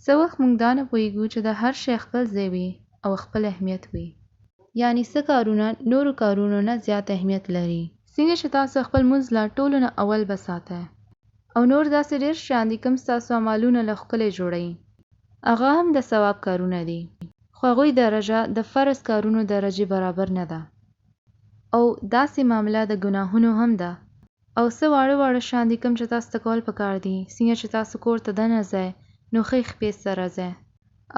څه وخت مونږ دا نه پوهیږو چې د هر شی خپل ځای وي او خپل اهمیت وي. یعنی څه کارونه نورو کارونو نه زیات اهمیت لري. څنګه چې تاسو خپل مونځ له ټولو نه اول به ساتئ. او نور داسې ډیر شیان دي کوم ستاسو اعمالونه له ښکلی جوړوي. هغه هم د ثواب کارونه دي خو هغوی درجه د فرض کارونو درجې برابر نه ده. او داسې معامله د ګناهونو هم ده. او څه واړه واړه شیان دي کوم چې تاسو ته کول پکار دي، څنګه چې تاسو کور ته دننه ځئ نو ښۍ خپې سره ځئ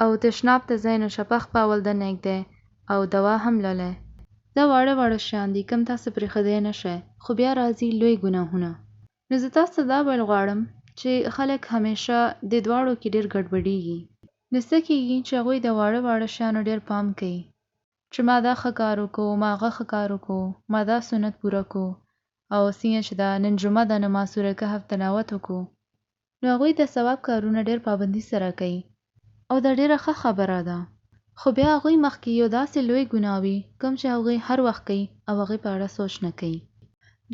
او تشناب ته ځئ نو چپه خپه اول دننه ږدئ او دوا هم لولئ. دا واړه واړه شیان دي کوم تاسو پرېښودی نه شئ خو بیا راځي لوی ګناهونه. نو زه تاسو ته دا ویل غواړم چې خلک همیشه دې دواړو کې ډېر ګډوډېږي. نو څه کېږي چې هغوی د واړه واړه شیانو ډېر پام کوي چې ما دا ښه کار وکړو، ما هغه ښه کار وکړو، ما دا سنت پوره کړو او څنګه چې دا نن جمعه ده نو ما سوره کهف تلاوت وکړو. نو هغوی د ثواب کارونه ډېر پابندي سره کوي او دا ډېره ښه خبره ده. خو بیا هغوی مخکې یو داسې لوی ګناه وي کوم چې هغوی هر وخت کوي او هغې په اړه سوچ نه کوي.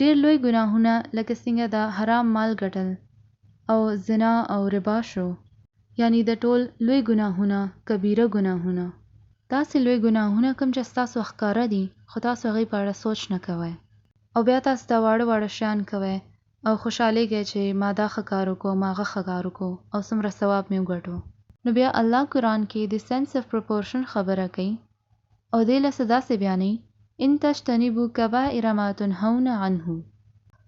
ډېر لوی ګناهونه لکه څنګه د حرام مال ګټل او زنا او ربا شو یعنی د ټول لوی ګناهونه کبیره ګناهونه. داسې لوی ګناهونه کوم چې ستاسو ښکاره دي خو تاسو هغې په اړه سوچ نه کوئ او بیا تاسو دا واړه واړه شیان کوئ او خوشحالېږئ چې ما دا ښه کار وکړو ما هغه ښه کار وکړو او څومره ثواب مې وګټو. نو بیا الله قرآن کې د سنس اف پروپورشن خبره کوي او دې له څه داسې بیانوي، ان تجتنبوا کبائر ما تنهون عنه،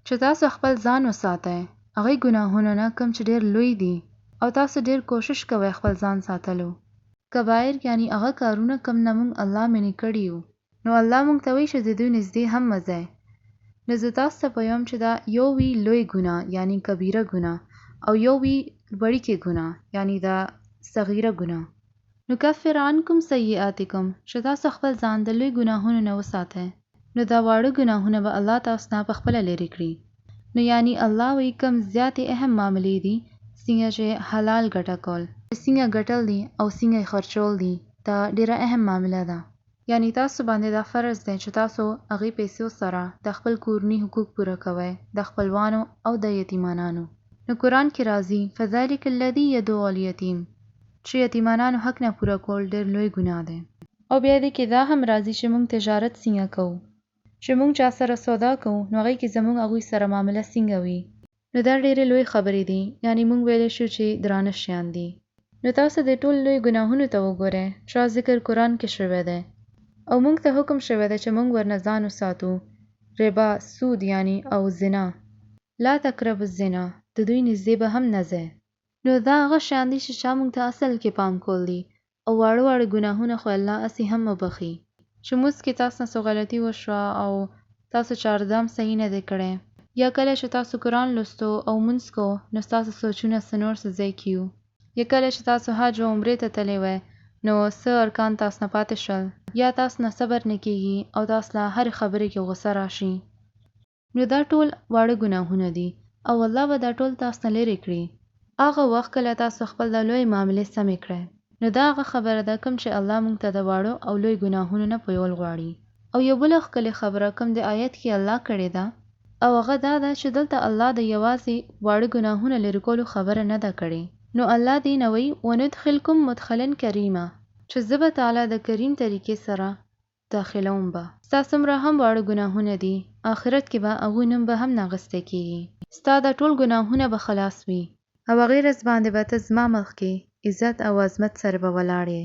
چې تاسو خپل ځان وساتئ هغې ګناهونو نه کوم چې ډېر لوی دي او تاسو ډېر کوشش کوئ خپل ځان ساتلو. کبائر یعنی هغه کارونه کوم نه مونږ الله منع کړي یو نو الله مونږ ته وایي چې د دوی نږدې هم مه ځئ. نو زه تاسو ته پویوم چې دا یو وي لوی ګناه یعنی کبیره ګناه او یو وي وړیکې ګناه یعنی دا صغیره ګناه. نکفر عنکم سیئاتکم چې تاسو خپل ځان د لوی ګناهونو نه وساتئ نو دا واړه ګناهونه به الله تاسو نه په خپله لرې کړي. نو یعنی الله وایي کوم زیاتې اهم معاملې دي څنګه چې حلال ګټه کول، چې څنګه ګټل دي او څنګه یې خرچول دي دا ډیره اهم معامله ده. یعنی تاسو باندې دا فرض دی چې تاسو هغې پیسو سره د خپل کورني حقوق پوره کوئ، د خپلوانو او د یتیمانانو. نو قرآن کې راځي، فذلک الذی یدع الیتیم، چې یتیمانانو حق نه پوره کول ډیر لوی ګناه دی. او بیا دې کې دا هم راځي چې مونږ تجارت څنګه کوو، چې مونږ چا سره سودا کوو نو هغې کې زمونږ هغوی سره معامله څنګه وي. نو دا ډېرې لوی خبرې دي، یعنې مونږ ویلی شو چې درانه شیان دي. نو تاسو دې ټول لوی ګناهونو ته وګورئ چا ذکر قرآن کې شوی دی او مونږ ته حکم شوی دی چې مونږ ورنه ځان وساتو، ربا، سود یعنی او زنا، لا تقربوا الزنا، د دوی نږدې به هم نه ځئ. نو دا هغه شیان دي چې چا مونږ ته اصل کې پام کول دي او واړه واړه ګناهونه خو الله هسې هم وبخښي. چې مونځ کې تاسو نه څه غلطي وشوه او تاسو چاردام صحیح نه دی کړی یا کله چې تاسو قرآن لوستو او مونځ کو نو ستاسو سوچونه څه نور څه ځای کې وو یا کله چې تاسو حج او عمرې ته تللی وی نو څه ارکان تاسو نه پاتې شول یا تاسو نه صبر نه کیږي او تاسو له هرې خبرې کې غوسه راشي. نو دا ټول واړه ګناهونه دي او الله به دا ټول تاسو نه لرې کړي هغه وخت کله تاسو خپل دا لویې معاملې سمې کړئ. نو دا هغه خبره ده کوم چې الله مونږ ته د واړو او لوی ګناهونو نه پویول غواړي. او یو بله ښکلې خبره کوم دې آیت کې الله کړې ده او هغه دا ده چې دلته الله د یوازې واړه ګناهونه لرې کولو خبره نه ده کړې نو الله دې نه وایي وندخلکم مدخلا کریما چې زه به تعالی د کریم طریقې سره داخلوم به. ستا څومره هم واړه ګناهونه دي آخرت کې به هغوی نوم به هم نه اخیستی کیږي. ستا دا ټول ګناهونه به خلاص وي. او هغې ورځ باندې به ته زما مخ کې عزت او عظمت سره به ولاړ یې.